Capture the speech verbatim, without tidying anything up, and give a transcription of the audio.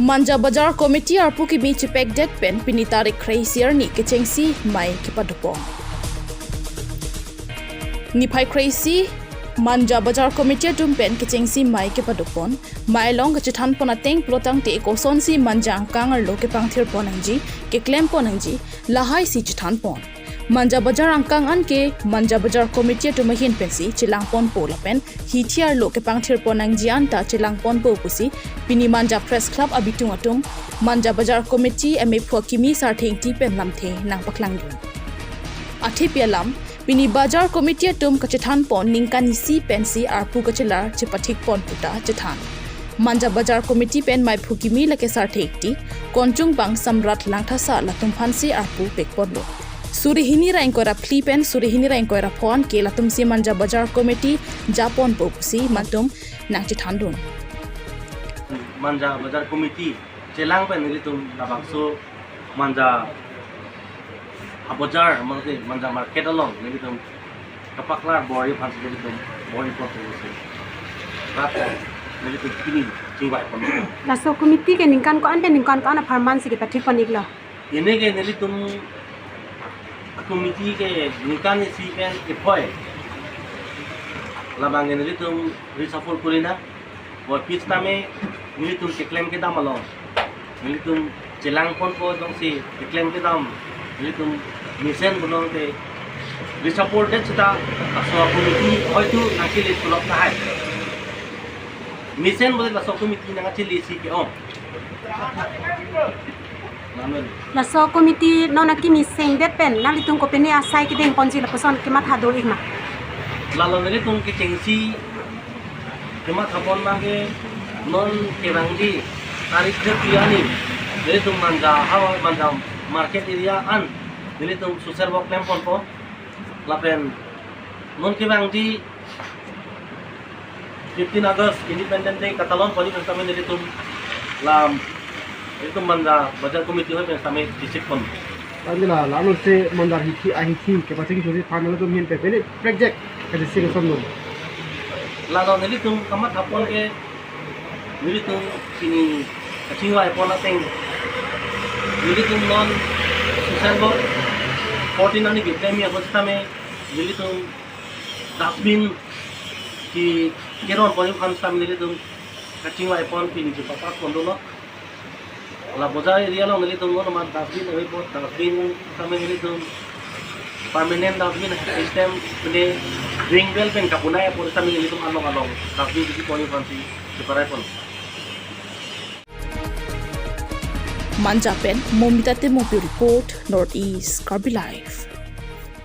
Manja Bajar Committee arpu kimi chepekdet pen pini tarik kre-isi arni kechengsi mei kepadopon. Niphai kre-isi Manja Bajar Committee atum pen kechengsi mei kepadopon. Mei along kachethanpon ateng pulotangte kosonsi Manja angkang arlo kepangthirpon nangji, keklempon nangji, lahaisi chethanpon. Manja Bajar angkang anke Manja Bajar Committee atum ahin pensi chelangponpo lapen hithi arlo kepangthirpon nangji anta chelangponpo pusi pini Manja Press Club abitung atum Manja Bajar Committee M A phu akimi Sarthe Ingti pen lamthe nangpaklangdun. Athepi alam, pini Bajar Committee atum kachethanpon ningkan isi pensi arpu kachelar chepathikpon puta chethan. Manja Bajar Committee pen meiphu kimi lake Sarthe Ingti, konchung bang Samrat Langthasa latum aphansi arpu pekponlo. Suri hini ra ingkoi ra phli pen suri hini ra ingkoi ra pho anke latumsi Manja Bajar Committee japonpo pusi latum nangchethandun. Manja Bajar Committee chelang pen nelitum labangso Manja Bajar, mangke Manja Market along nelitum kapaklar bor-i aphansi nelitum bor-iponsi rat nelitum pini chingvaiponlo. Laso committee ke ningkan ko-an pen ningkan ko-an apharman si kepathikpon-iklo? Pini ke nelitum committee ke ningkan isi pen iphoi. Labang ke nelitum reshuffle kuri nang. Bor-i pusitame nelitum keklem kedam along nelitum chelangponpo jongsi keklem kedam nelitum mesen pulote reshuffle det seta laso committee hoitu nangchele tulop lahai. Mesen bole laso committee nangchele si ke-ong. Lamen. Laso committee non akimi sengdet pen nanglitum kopine asai kedengponji lapuson kematha do-ikma? Lalo nelitum kechengsi kemathapon abangke non kevangji tarik thirty arni nelitum Manja havar Manja market area an nelitum social work klemponpo lapen non kevangji fifteen August Independence Day katalon pon-i pen sitame nelitum lam nelitum Manja Bajar Committee hoi pen sitame district pon. Tangila lalo se Manja hithi ahithi kepachingthurji aphan nelitum ahin pen pini prekjak kachesik ason lo. Lalo nelitum kamathapon ke nelitum pini kachingvaipon ateng nelitum non social work fourteen arni keklem apot sitame nelitum dustbin ke keron pon-i aphan sitame nelitum kachingvaipon pini chepapass pon dolo. La Bajar area along nelitum non amat dustbin ave apot dustbin sitame nelitum permanent dustbin system pine ring well pen kabonai apot sitame nelitum along along dustbin kisi pon-i aphansi cheparai pon. Manja pen Momita Timung report, North East Karbi Live.